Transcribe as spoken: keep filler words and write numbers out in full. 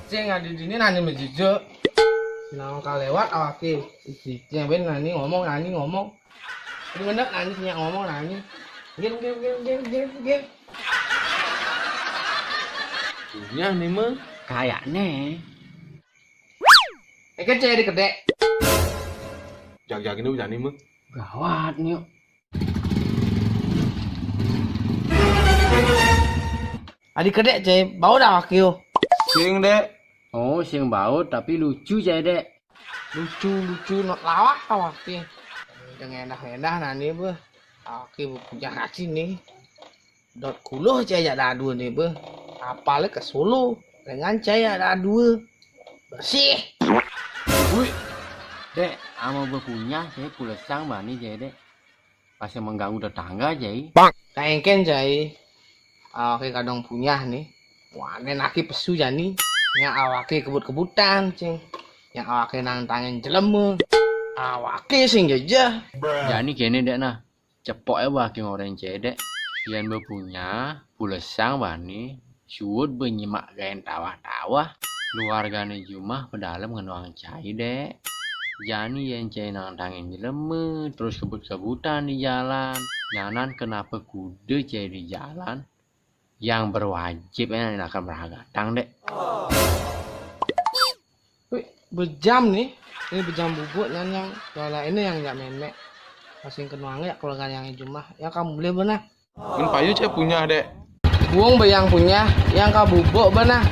Cing, adi dini nani majujuk. Sinang ka lewat awake. Isi, cing, ben nani ngomong, nani ngomong. Ini bener nani, sinyak ngomong nani. Gin, gin, gin, gin, gin, gin. Punya nih mah. Kayaknya. Eke cewek dikedek. Jag-jag ini hujan nih mah. Gawat nih. Adi kedek, cai, bau dah kaki yo. Sing, Dek. Oh, sing bau tapi lucu, cai, Dek. Lucu, lucu, nak lawak awake. Dengan endah-endah nani beh. Awake punya hati nih. Dot kuluh cai jak dadua nih beh. Apale ke Solo dengan cai jak dadua. Bersih. Wih. Dek, ama bepunyah, cai pulesang bani, cai, Dek. Pasti mengganggu tetangga, cai. Kaengken, cai. Awake kadang punyah nih. Wane naki pesu jani. Nya awake kebut-kebutan, cing. Nya awake nantangin jelema. Awake sing jejeh. Jani kene, Dek, nah. Cepok e wah ki ngoreng cedek. Yen bepunya, pulesang bani, suud benyimak gaen tawah-tawah. Keluargane jumah pedalem ngenuang cai, Dek. Jani yen cai nantangin jeleme, terus kebut-kebutan di jalan. Nyanan kenapa kuda cai di jalan? Yang berwajib enak akan berhagatang, Dek. Wih, bejam nih. Ini bejam bubuk nyan yang lala ini yang jak memek. Masing kenuang ya keluarga yang jumah. Ya kamu boleh benah. Min payu cek punya, Dek. Buang be yang punya, yang ka bubuk benah.